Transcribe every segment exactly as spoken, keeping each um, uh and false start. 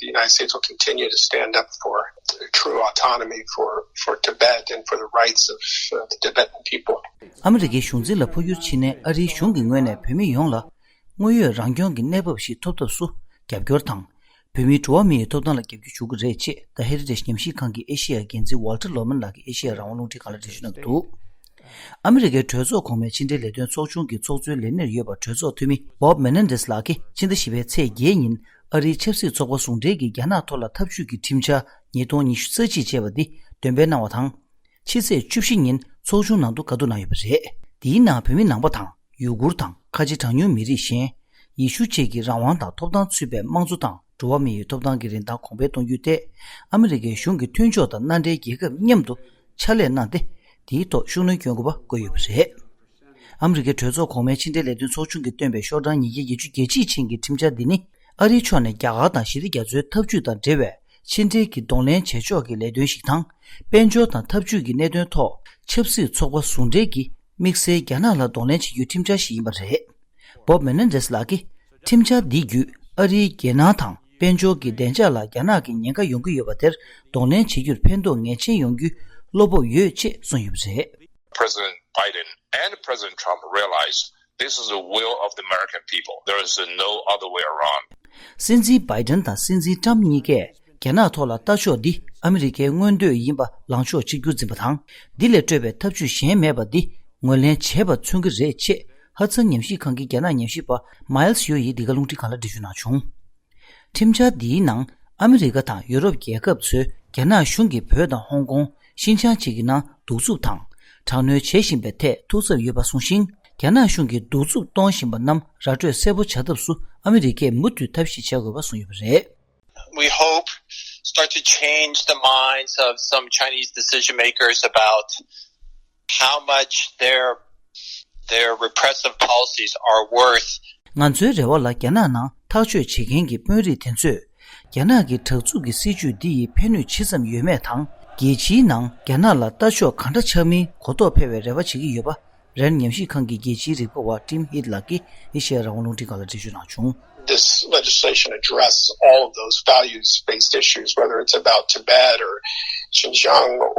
The United States will continue to stand up for true autonomy for, for Tibet and for the rights of uh, the Tibetan people. ཨ་མི་རི་ཀའི་གཞུང་འཛིན་ལ་འཕོ་འགྱུར་ཕྱིན་ནས་ཨ་རིའི་གཞུང་གི་ངོས་ནས་བོད་མི་ཡོངས་ལ་དངོས་ཡོད་རང་སྐྱོང་གི་གནས་བབ་ཞིག་ཐོབ་ཐབས་སུ་རྒྱབ་སྐྱོར་དང་། བོད་མིའི་འགྲོ་བ་མིའི་ཐོབ་ཐང་ལ་རྒྱབ་སྐྱོར་ཞུ་གི་རེད་ཅེས་The Heritage ཉམས་ཞིབ་ཁང་གི་ཨེ་ཤེ་ཡ་འགན་འཛིན་Walter Lohman ལགས་ཀྱིས་ཨེ་ཤེ་ཡ་རང་དབང་རླུང་འཕྲིན་ཁང་ལ་འགྲེལ་བརྗོད་གནང་གི་འདུག་ཨ་མི་རི་ཀའི་གྲོས་ཚོགས་གོང་མའི་ཕྱི་འབྲེལ་ལས་དོན་ཚོགས་ཆུང་གི་ཚོགས་གཙོའི་ལས་སྣེར་ཡོད་པ་གྲོས་ཚོགས་འཐུས་མི་Bob Menendez ལགས་ཀྱིས་ཕྱི་ཟླ་བཞི་པའི་ཚེས་བརྒྱད་ཉིན་ཨ་རིའི་ཆབ་སྲིད་ཚོགས་པ་ཟུང་འབྲེལ་གྱིས་རྒྱ་ནག་ཐོག་ལ་འཐབ་ཇུས་ཀྱི་ཁྲིམས་འཆར་ཉིས་སྟོང་ཉི་ཤུ་རྩ་གཅིག་ཅེས་པ་འདི་འདོན་སྤེལ་གནང་བ་དང་། ཕྱི་ཚེས་བཅུ་བཞི་ཉིན་ཚོགས་ཆུང་ནང་དུ་བཀའ་བསྡུར་གནང་ཡོད་པ་རེད། འདིའི་ནང་བོད་མི་ནང་པ་དང་ཡུ་གུར་དང་ཁ་ཆེ་གྲངས་ཉུང་མི་རིགས་གཞན། ཡེ་ཤུ་བཅས་ཀྱི་རང་དབང་དང་ཐོབ་ཐང་ཚུད་པའི་དམངས་གཙོ་དང་འགྲོ་བ་མིའི་ཐོབ་ཐང་གི་རིན་ཐང་གོང་འཕེལ་གཏོང་རྒྱུའི་ཐད། ཨ་མི་རི་ཀའི་གཞུང་གི་མཐུན་ཕྱོགས་དང་མནའ་འབྲེལ་རྒྱལ་ཁབ་མཉམ་དུ་ཕྱག་ལས་གནང་སྟེ། དེའི་ཐོག་ཤུགས་སྣོན་སྐྱོན་དགོས་པ་བཀོད་ཡོད་པ་རེད། ཨ་མི་རི་ཀའི་གྲོས་ཚོགས་གོང་མའི་ཕྱི་འབྲེལ་ལས་དོན་ཚོགས་ཆུང་གིས་བཏོན་པའི་ཤོག་གྲངས་ཉིས་བརྒྱ་བརྒྱད་ཅུ་གྱ་གཅིག་ཅན་གྱི་ཁྲིམས་འཆར་འདི་ནི། ཨ་རིའི་ཕྱོགས་ནས་རྒྱ་གར་དང་ཞི་བདེ་རྒྱ་མཚོའི་འཐབ་ཇུས་དང་འབྲེལ་བའི་ཕྱི་འབྲེལ་གྱི་གདོང་ལེན་བྱེད་ཕྱོགས་ཀྱི་ལས་དོན་ཞིག་དང་། དཔལ་འབྱོར་དང་འཐབ་ཇུས་ཀྱི་གནད་དོན་ཐོག་ཆབ་སྲིད་ཚོགས་པ་ཟུང་འབྲེལ་གྱིས་དམིགས་བསལ་རྒྱ་ནག་ལ་གདོང་ལེན་བྱེད་རྒྱུའི་ཁྲིམས་འཆར་ཞིག་ཡིན་པ་རེད། Bob Menendez ལགས་ཀྱིས། ཁྲིམས་འཆར་འདི་བརྒྱུད་ཨ་རིའི་རྒྱལ་ནང་དང་དཔལ་འབྱོར་གྱི་བདེ་འཇགས་ལ་རྒྱ་ནག་གི་ཉེན་ཁ་ཡོང་གི་ཡོད་པ་དེར་གདོང་ལེན་བྱེད་རྒྱུར་ཕན་ཐོགས་ངེས་ཅན་ཡོང་རྒྱུའི་བློ་སྤོབས་ཡོད་ཅེས་གསུངས་ཡོད་པ་རེད། President Biden and President Trump realize this is the will of the American people. There is no other way around. སྲིད་འཛིན་Biden དང་སྲིད་འཛིན་Trump གཉིས་ཀས་རྒྱ་ནག་ཐོག་ལ་ལྟ་ཕྱོགས་འདི་ཨ་མི་རི་ཀའི་མངོན་འདོད་ཡིན་པ་ལངས་ཕྱོགས་གཅིག་གྱུར་འཛིན་པ་དང་། འདི་ལས་སྤྲོས་པའི་ཐབས་ཇུས་གཞན་མེད་པ་འདི་ངོས་ལེན་བྱས་པ་མཚོན་གྱི་རེད་ཅེས་ཧ་ཚན་ཉམས་ཞིབ་ཁང་གི་རྒྱ་ནག་ཉམས་ཞིབ་པ་Miles Yu ཡིས་འདི་ག་རླུང་འཕྲིན་ཁང་ལ་འགྲེལ་བརྗོད་གནང་བྱུང་། ཁྲིམས་འཆར་འདིའི་ནང་ཨ་མི་རི་ཀ་དང་ཡུ་རོབ་རྒྱལ་ཁབ་ཚོས་རྒྱ་ནག་གཞུང་གིས་བོད་དང་ཧོང་ཀོང་། ཤིན་ཅང་བཅས་ཀྱི་ནང་གདུག་རྩུབ་དང་། དྲག་གནོན་བྱེད་བཞིན་པའི་ཐད་ཐུགས་འཚབ་ཡོད་པ་གསུངས་ཤིང་། རྒྱ་ནག་གཞུང་གིས་གདུག་རྩུབ་གཏོང་བཞིན་པ་རྣམས་ར་སྤྲོད་གསལ་པོ་བྱ་ཐབས་སུ་ཨ་མི་རི་ཀས་མུ་མཐུད་ཐབས་ཤེས་བྱེད་དགོས་པ་གསུངས་ཡོད་པ་རེད། We hope start to change the minds of some Chinese decision makers about how much their their repressive policies are worth. ང་ཚོའི་རེ་བ་ལ་རྒྱ་ནག་ནང་ཐག་གཅོད་བྱེད་མཁན་གྱི་དཔོན་རིགས་དེ་ཚོས་རྒྱ་ནག་གི་དྲག་རྩུབ་ཀྱི་སྲིད་བྱུས་འདི་ཡི་ཕན་ནུས་ཇི་ཙམ་ཡོད་མེད་དང་། རྒྱལ་སྤྱིའི་ནང་རྒྱ་ནག་ལ་ལྟ་ཕྱོགས་ག་འདྲ་ཆགས་མིན་གོ་རྟོགས་འཕེར་བའི་རེ་བ་བྱེད་ཀྱི་ཡོད་པ། རན་ཉམས་ཞིབ་ཁང་གི་རྒྱལ་སྤྱིའི་རིག་པ་བ་Tim Heath ལགས་ཀྱིས་ཨེ་ཤེ་ཡ་རང་དབང་རླུང་འཕྲིན་ཁང་ལ་འགྲེལ་བརྗོད་གནང་བྱུང་། This legislation address all of those values-based issues, whether it's about Tibet or Xinjiang or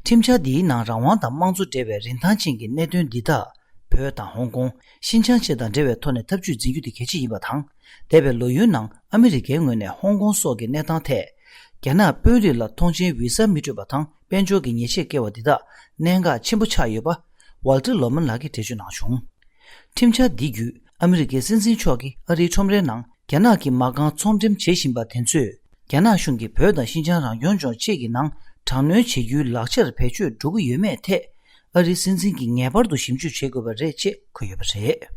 ཁྲིམས་འཆར་འདིའི་ནང་རང་དབང་དང་དམངས་གཙོ་འབྲེལ་བའི་རིན་ཐང་ཅན་གྱི་གནད་དོན་འདི་དག་བོད་དང་ཧོང་ཀོང་། ཤིན་ཅང་བཅས་དང་འབྲེལ་བའི་ཐོག་ནས་ཐབས་ཇུས་འཛིན་རྒྱུ་དེ་གལ་ཆེ་ཡིན་པ་དང་། འདས་པའི་ལོ་ཡུན་ནང་ཨ་མི་རི་ཀའི་ངོས་ནས་ཧོང་ཀོང་སོགས་ཀྱི་གནས་སྟངས་ཐད། རྒྱ་ནག་དཔོན་རིགས་ལ་ཐོངས་མཆན་བི་ཟ་མི་སྤྲོད་པ་དང་དཔལ་འབྱོར་གྱི་ཉེས་ཆད་བཀལ་བ་འདི་དག་གནད་འགག་ཆེན་པོ་ཆགས་ཡོད་པ། Walter Lohman ལགས་ཀྱིས་འགྲེལ་བརྗོད་གནང་བྱུང་། ཁྲིམས་འཆར་འདི་བརྒྱུད་ཨ་མི་རི་ཀའི་སྲིད་འཛིན་མཆོག་གིས་ཨ་རིའི་ཁྲོམ་རའི་ནང་རྒྱ་ནག་གི་མ་རྐང་ཚོང་འགྲེམས་བྱེད་བཞིན་པ་དེ་ཚོས་རྒྱ་ནག་གཞུང་གིས་བོད་དང་ཤིན་ཅང་རང་སྐྱོང་ལྗོངས་བཅས་ཀྱི་ནང་དྲག་གནོན་བྱེད་རྒྱུའི་ལག་ཆར་བེད་སྤྱོད་འགྲོ་གི་ཡོད་མེད་ཐད། ཨ་རིའི་སྲིད་འཛིན་གྱིས་ངེས་པར་དུ་ཞིབ་འཇུག་བྱེད་དགོས་པ་རེད་ཅེས་འཁོད་ཡོད་པ་རེད།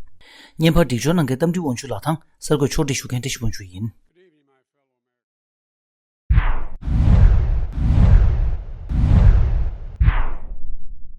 བརྙན་པར་སྒྲིག་སྦྱོར་གནང་མཁན་རྟ་མགྲིན་དབང་ཕྱུག་ལགས་དང་གསར་འགོད་ཕྱོགས་སྒྲིག་ཞུ་མཁན་བཀྲ་ཤིས་དབང་ཕྱུག་ཡིན།